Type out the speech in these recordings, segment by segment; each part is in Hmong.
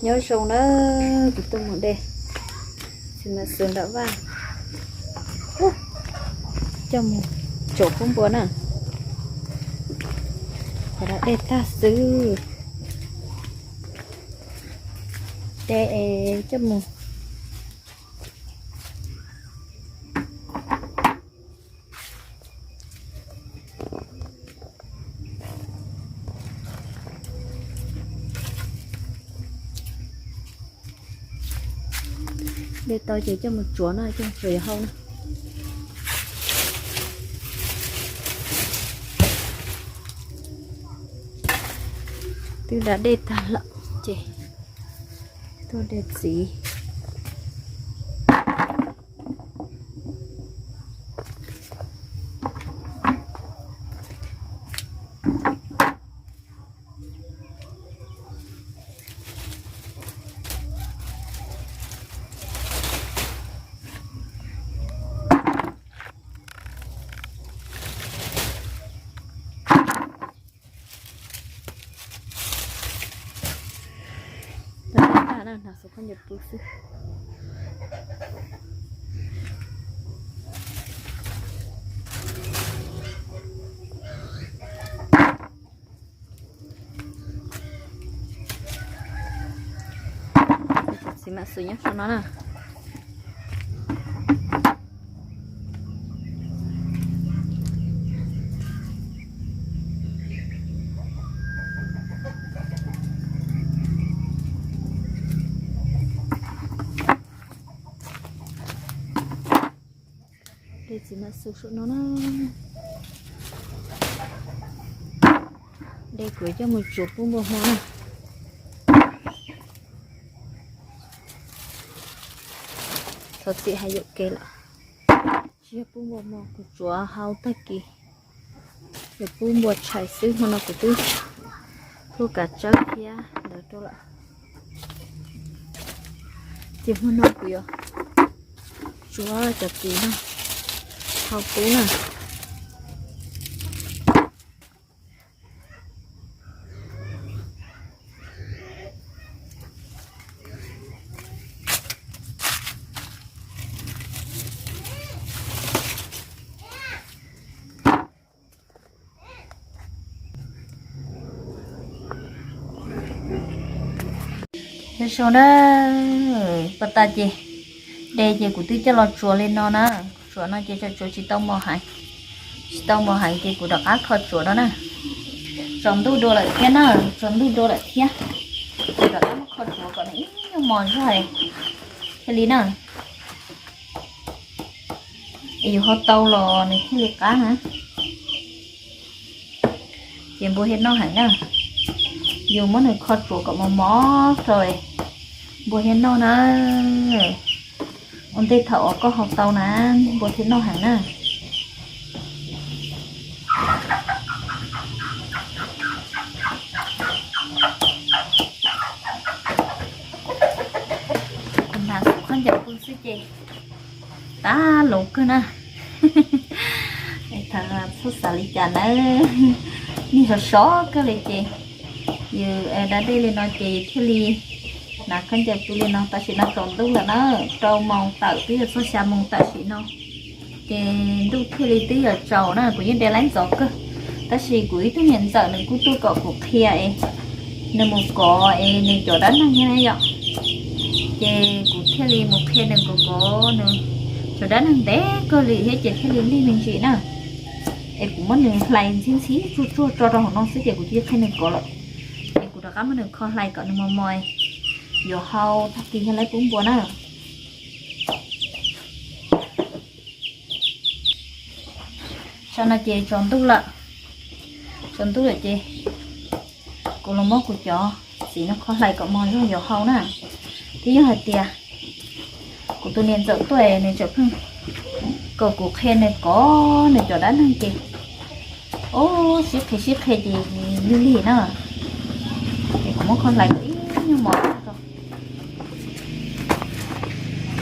Nyob zoo na, kuv tuaj mus de txiv mab xwb nram vaj, coj mus tsuav pub npua na. Qhov no de tag xwb, de coj mus. De tau ces coj mus tsuav no, coj mus tsuav yuav hau na. Twb da dej tag lawm ces tuaj de txiv. Tag na, hnav xov khaub ncaws pw xwb. Txiv mab xwb nyob saum no na. De txiv mab xwb saum no na. De kuv coj mus tsuav pub npua hmo na. Thov txim hais yuam kev lawm. Tsis yog pub npua hmo, kuv tsuav hau tag kis. Yog pub npua tshais xwb, hmo no kuv twb hu kav tsawb thiab ntawd rau lawm. Ces hmo no kuv yuav tsuav cov txiv no hau pub na. Nyob zoo na, pas tas ces de ces kuv twb coj los tsuav li no na. Tsuav no ces tsuav tsis tau mos heev, tsis tau mos heev ces kuv rov qab kho tsuav no na. Tsaus ntuj dua lawm thiab na, tsaus ntuj dua lawm thiab, kuv rov qab muab kho tsuav kom nws ib nyuag mos zog thiaj li na. Es yus ho tau los nws thiaj li qab na. Ces npua thiaj noj heev na. Yus muab nws kho tsuav kom mos mos rau npua thiaj noj na. Ua ntej thaum uas koj hau tau na, npua thiaj noj heev na. Kuv hnav xov khaub ncaws pw xwb ces tag lus kawg na. Thaum txhob xav li cas na, niag sov sov kawg li ces yus da dej li no ces thiaj li hnav khaub ncaws pw li no. Tam sim no tsaus ntuj lawm na, rau moos tawm twb yuav txog xya moos tam sim no. Ces ntuj thiaj li twb yuav tsaus na, kuv yeej de laib ntxov kawg. Tab sis kuv ib tug niam ntxawm nws kuj tuaj kom kuv qhia es nws mus kov es nws cov dab neeg thiab yom. Ces kuv thiaj li mus qhia nws kov kov nws cov dab neeg ntev kawg li thiab ces thiaj li lig me ntsis na. Es kuv muab nws hlais ntxhib ntxhib tsuag tsuag tso rau hauv no xwb ces kuv cia li qhia nws kov lawm. Es kuv rov qab muab nws kho hlais kom nws mos mos, yuav hau tag kis yog lawv pub npua na. Tam no ces tsaus ntuj lawm, tsaus ntuj lawm ces kuv los muab kuv cov txiv no kho hlais kom mos zog yuav hau na. Twb yog hais tias kuv tus niam ntxawm tuaj nws tseem pheej kom kuv qhia nws kov nws cov dab neeg ces, ub, sib qhia sib qhia ces lig lig na. Ces kuv muab kho hlais kom ib nyuag mos rau.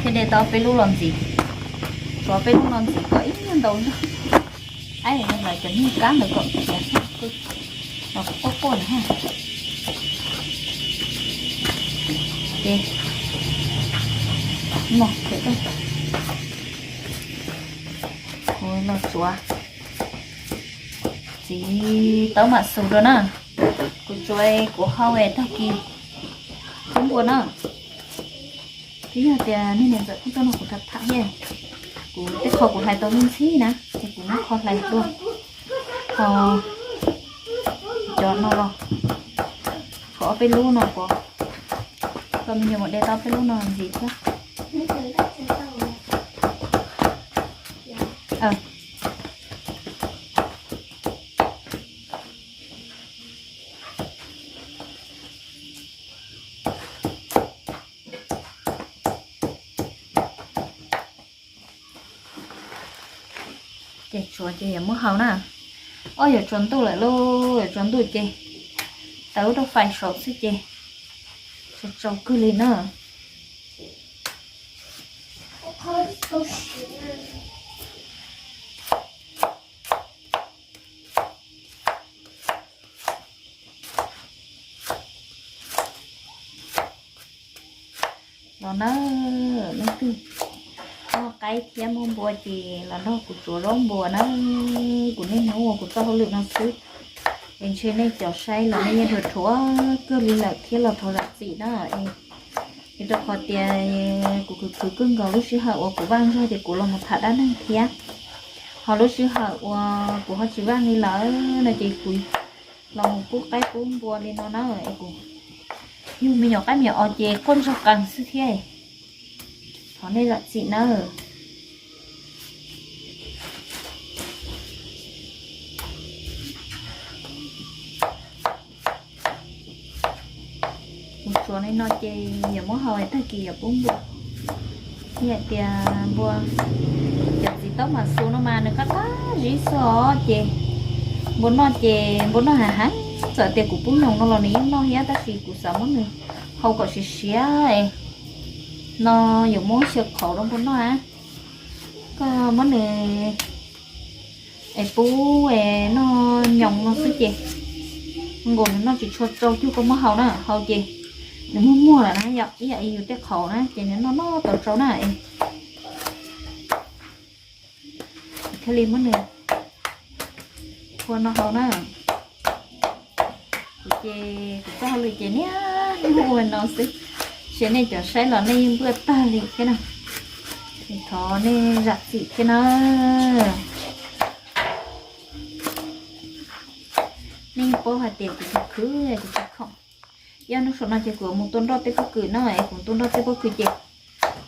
Thiaj de tau peb lub los ntxiv, tsuav peb lub los ntxiv kom ib nyuag ntau zog. Aib, lawv cov niag kab ntawd kom khiav los quaj quaj na. Ces no, kuv los tsuav txiv taub mam xus rau na. Kuv tsuav kuv hau tag kis pub npua na. Twb yog tias niag niam ntxawm kuj tuaj nrog kuv tham tham thiab, kuv tej qho kuv hais tau me ntsis na ces kuv muab kho hlais tuaj. Ho cov no los, tshuav ob peb lub no, kuv kom me nyuam mus de tau peb lub no ntxiv thiab. Ces tsuav ces yuav muab hau na. Ob, yuav tsaus ntuj lawm lauj, yuav tsaus ntuj ces tawm rau fais saum xwb ces tsaus tsaus kawg li na. Los na, leej twg muaj qaib thiab muaj npua ces los nrog kuv tsuav zaub npua na. Kuv niaj hnub ua kuv txoj hauj lwm no xwb es ntshe nej cov saib los nej yeej dhuav rhuav kawg li lawm thiab los thov zam txim na. Es rau qhov tias kuv khwv khwv kawg nkaus lub sij hawm uas kuv vaj zog ces kuv los mus tham dab neeg thiab, ho lub sij hawm uas kuv ho tsis vaj li lawm no ces kuv los mus pub qaib pub npua li no na. Es kuv yug me nyuam qaib me nyuam os ces quaj ntsoog qees xwb thiab, thov nej zam txim nawb. Kuv tsuav li no ces yuav muab hau tag kis yuav pub npua. Yog hais tias npua, cov txiv taub mam xus no mas nws qab qab zib xwb os ces npua noj ces npua noj heev heev. Txawm tias kuv pub nyoos no los nws yeej noj thiab tab sis kuv xav muab nws hau kom siav siav es no yuav muab xyaw qhauv rau npua noj na. Koj muab nws es pub es noj nyoos no xwb ces nkaus nws noj tsis tshua tsau cuag koj muab hau na, hau ces nws muag muag lawm na, yog ib yam li yus tej qhauv na ces nws noj noj tau tsau na es thiaj li muab nws phua no hau na. Kuv ces kuv txoj hauj lwm ces niaj hnub ua no xwb, ces nej cov saib los nej yeej npuaj tag li thiab na. Es thov nej zam txim thiab na. Nej yeej paub hais tias kuv khwv khwv kuv tsis khoom. Ib hnub saum no ces kuv yuav mus tua nroj tej pob kws na, es kuv tua nroj tej pob kws ces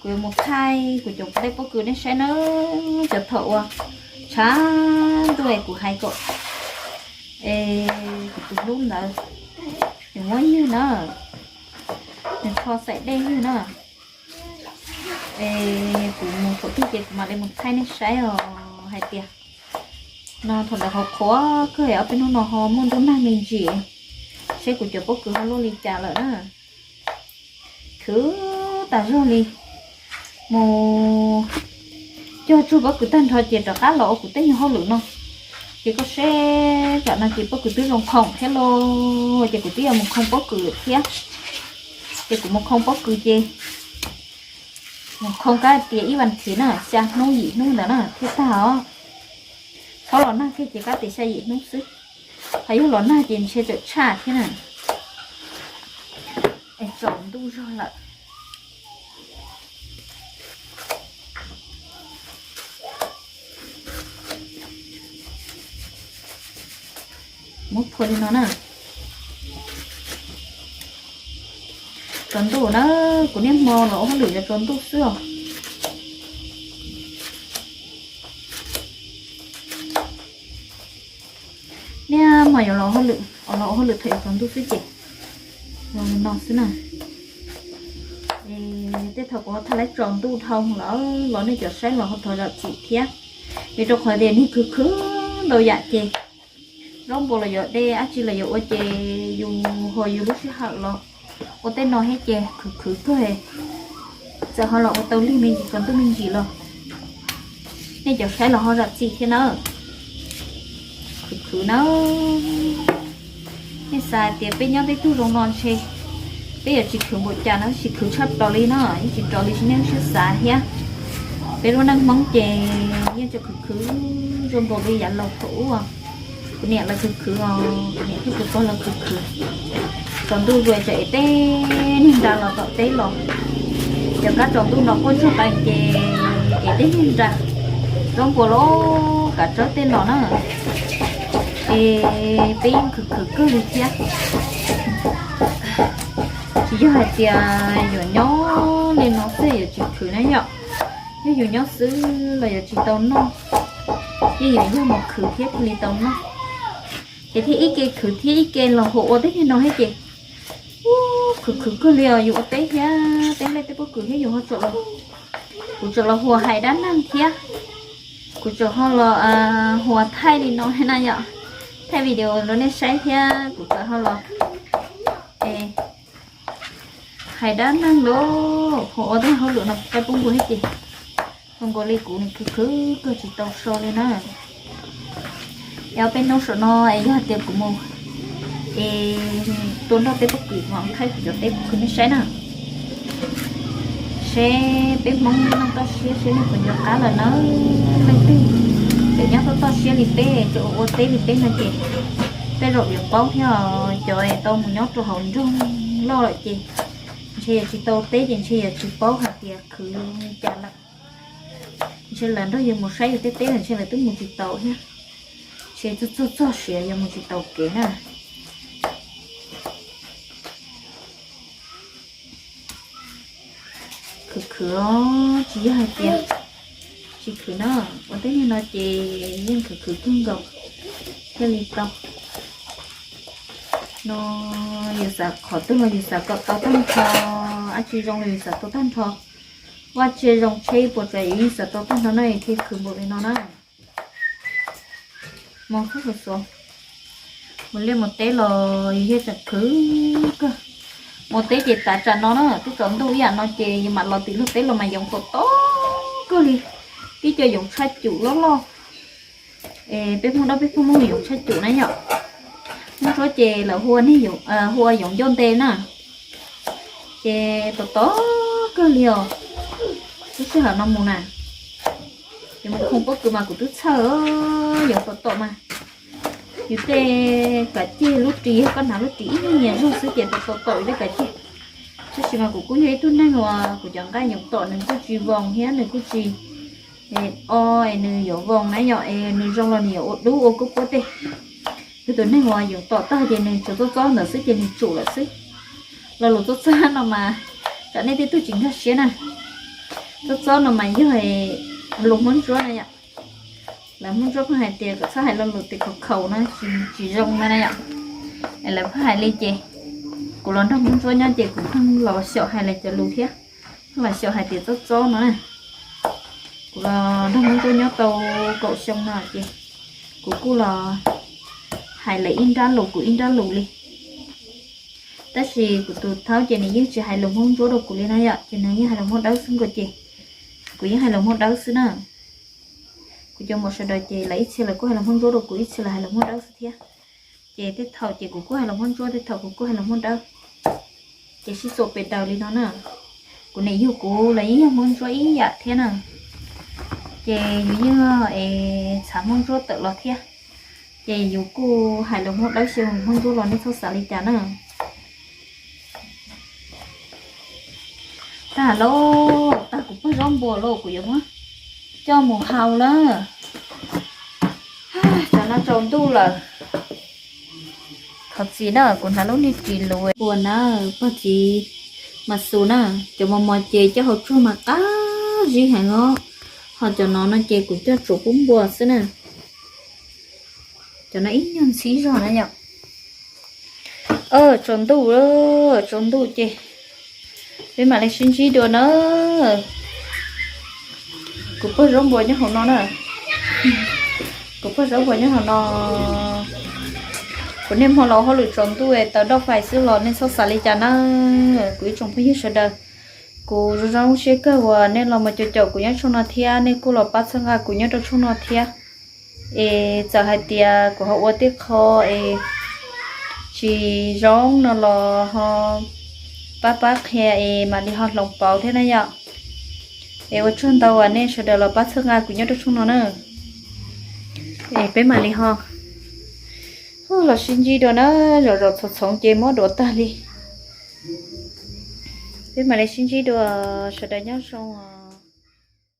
kuv yuav mus thaij kuv cov tej pob kws nej saib na, cov thaum ua tshav ntuj es kuv hais kom es kuv tus hlub ntawd nws muab ywg na, nws rho xaim dej ywg na. Es kuv mus thaum twg ces kuv mam li mus thaij nej saib os hais tias no thaum ntawd qhuav qhuav kawg, ob peb hnub no ho muaj ntuj nag me ntsis, seb kuv cov pob kws ho luaj li cas lawm na. Khwv tas zog li, mus cog tsuag pob kws tag nrho ces rov qab los ua kuv tej nyuag hauj lwm no. Ces koj seb tam no ces pob kws twb zoo khoom thiab lauj, ces kuv twb yuav mus khoo pob kws thiab. Ces kuv mus khoo pob kws ces mus khoo kab tias ib vas thiv na, xya hnub yim hnub ntawd na thiaj tag os. Txhob los nag kiag ces kab tias xya yim hnub xwb, ho yog los nag ces ntshe tseem tshaj thiab na. Es tsaus ntuj zog lawm. Muab phua li no na. Tsaus ntuj na, kuv niaj hmo los ua hauj lwm yuav tsaus ntuj xwb os. Niaj hmo yuav los hauj lwm, los ua hauj lwm thaum yuav tsaus ntuj xwb ces los no xwb na. Tej thaum kuv ho thaij lawv tsaus ntuj dhau lawm los nej cov saib los ho thov zam txim thiab, vim rau qhov tias neeg khwv khwv ntau yam ces zaub npua los yuav de dab tsi los yuav ua ces yus ho yus lub sij hawm los ua tej no thiab ces khwv khwv kawg. Txawm ho los ua tau lig me ntsis tsaus ntuj me ntsis los nej cov saib los ho zam txim thiab na. Khwv khwv na. Nej xav tias peb nyob tej tug zoo no ntshe Peb yuav tsis khwv npaum cas no, tsis khwv tshaj plaws li no, yeej tsis raws li nej siab xav thiab. Peb lub neej Hmoob ces yeej tseem khwv khwv zoo nkaus li yav laus thaum ub. Kuv niam lawv khwv khwv os, kuv niam thiab kuv pog lawv khwv khwv. Tsaus ntuj zus tseem ev teb niag nra los tom teb los. Cov kab tsaus ntuj no quaj ntsuag qees ces ev teb niag nra, zaub npua los kav tsawb tej los na. Es peb yeej khwv khwv kawg li thiab. Tsis yog hais tias yuav nyob li no xwb yuav tsis khwv na yom. Yog yus nyob xwb los yuav tsis tau noj, yeej yuav yog mus khwv thiab thiaj li tau noj. Ces thiaj ib ke khwv thiab ib ke los hu ua teb niag no thiab ces, ub, khwv khwv kawg li os. Yus ua teb thiab teb nplej teb pob kws thiab yus ho tseem los, kuv tseem los hu ua hais dab neeg thiab. Kuv tseem ho los hu ua thaij li no thiab na yom, thaij video rau nej saib thiab kuv tseem ho los hais dab neeg los hu ua tej hauj lwm no qaib poob npua thiab ces, zoo nkaus li kuv khwv khwv kawg tsis tau so li na. Yog peb hnub saum no es yog hais tias kuv mus es tua nroj teb pob kws kuv mam thaij kuv cov teb kuv khwv nej saib na. Seb peb Hmoob neej toj siab seb nej puas nco qab lawm na. Leej twg tseem nyob toj toj siab li peb, tseem ua teb li peb no ces tej zaum yuav paub thiab os. Cov es tau mus nyob rau hauv nroog loj lawm ces ntshe yuav tsis tau teb ces ntshe yuav tsis paub hais tias khwv li cas lawm. Ntshe lawv nrog yus mus saib yus tej teb lawm ntshe lawv twb mus tsis taus thiab. Ntshe txog txog txog siav yuav mus tsis taus kev na. Khwv khwv os, tsis yog hais tias tsis khwv na, ua teb niag no ces yeej khwv khwv kawg nkaus thiaj li tau. No yus xav qhov twg los yus xav kom tau tag nrho, dab tsi zoo los yus xav tau tag nrho. Vaj tse zoo tsheb puas tsav yus yeej xav tau tag nrho no thiaj khwv npaum li no na. Mus txhob xav xav, mus liaj mus teb los yus yeej tseem khwv kawg. Mus teb ces tav tsam no na twb tsaus ntuj ib yam no ces yus mam los tim luag teb los mas yoov tom tom kawg li, tib co yoov tshaj cum loj loj. Es peb Hmoob Dawb peb Hmoob Muas yoov tshaj cum na yom. Hmoob Ntsuab ces lawv hu ua yoov ncauj nte na. Ces tom tom kawg li os. Lub sij hawm no mus na, ces mus khoom pob kws mas kuv twb txhawj, yoov tom tom mas. Yus tej kav ceg lub ris, koj hnav lub ris ib nyuag nyias zog xwb ces tom tom tom yus tej kav ceg. Tab sis mas kuv kuj yog ib tug neeg uas kuv cov nqaij yoov tom nws kuj tsis voos thiab nws kuj tsis o es nws yuav voos na yom, es nws zoo los nws yuav ua dub ua kub puab tej. Kuv tus neeg uas yoov tom tag ces nws tsuas txob txob ntawd xwb ces nws tsum lawm xwb. Lo lus txob txob no mas tsam nej tej tug tsis nkag siab na. Txob txob no mas yog lus Hmoob Ntsuab na yom. Lawv Hmoob Ntsuab pheej hais tias kom txhob hais lo lus tias khaus khaus na, tsis zoo na na yom. Es lawv pheej hais li ces kuv los nrog Hmoob Ntsuab nyob ces kuv pheej los xyaum hais lawv cov lus thiab, pheej los xyaum hais tias txob txob no na. Kuv los nrog Hmoob Ntsuab nyob tau kaum xyoo no ces kuv kuj los hais lawv ib nrab lus kuv ib nrab lus li. Tab sis kuv tus thaub ces nws yeej tsis hais lus Hmoob Ntsuab rau kuv li na yom, ces nws yeej hais lus Hmoob Dawb xwb nkaus ces kuv yeej hais lus Hmoob Dawb xwb na. Kuv cov muam sawv daws ces lawv ib txhia lawv kuj hais lus Hmoob Ntsuab rau kuv, ib txhia lawv hais lus Hmoob Dawb xwb thiab. Ces tej thaum ces kuv kuj hais lus Hmoob Ntsuab, tej thaum kuv kuj hais lus Hmoob Dawb. Ces sib txuas pes daws li no na. Kuv niam yug kuv los yeej yog Hmoob Ntsuab ib yam thiab na. Ces yus yeej es txhav Hmoob Ntsuab tawm los thiab. Ces yus kuj hais lus Hmoob Dawb xyaw Hmoob Ntsuab los nej txhob xav li cas na. Tag lauj, tag kuv pog zaub npua lauj, kuv yuav muab coj mus hau lawm. Tsam no tsaus ntuj lawm. Thov txim na, kuv hnav lub niag ris luv npua na, pog txiv mas xus na, cov mos mos ces coj hauv tsuag mas qab zib heev os. Ho cov no no ces kuv coj tsuav pub npua xwb na. Cov no ib nyuag ntxhib zog na yom. Tsaus ntuj, tsaus ntuj ces peb mam li sib ntsib dua na. Kuv pog zaub npua nyob hauv no na. Kuv pog zaub npua nyob hauv no. Kuv niaj hmo los hauj lwm tsaus ntuj es tawv doj fais xwb los nej txhob xav li cas na. Kuv ib tsoom phooj ywg sawv daws, kuv zoo zoo siab kawg uas nej los mus caum caum kuv nyob tshooj no thiab nej kuj los pab txhawb nqa kuv nyob rau tshooj no thiab. Es txawm hais tias kuv ho ua tej qho es tsis zoo no los ho pab pab qhia es mam li ho hloov pauv thiab na yom. Es ua tsaug ntau uas nej sawv daws los pab txhawb nqa kuv nyob rau tshooj no na. Es peb mam li ho los sib ntsib dua na, zom zaws txhoov txhoov ces muab duav tag li. Peb mam li sib ntsib dua, sawv daws nyob zoo.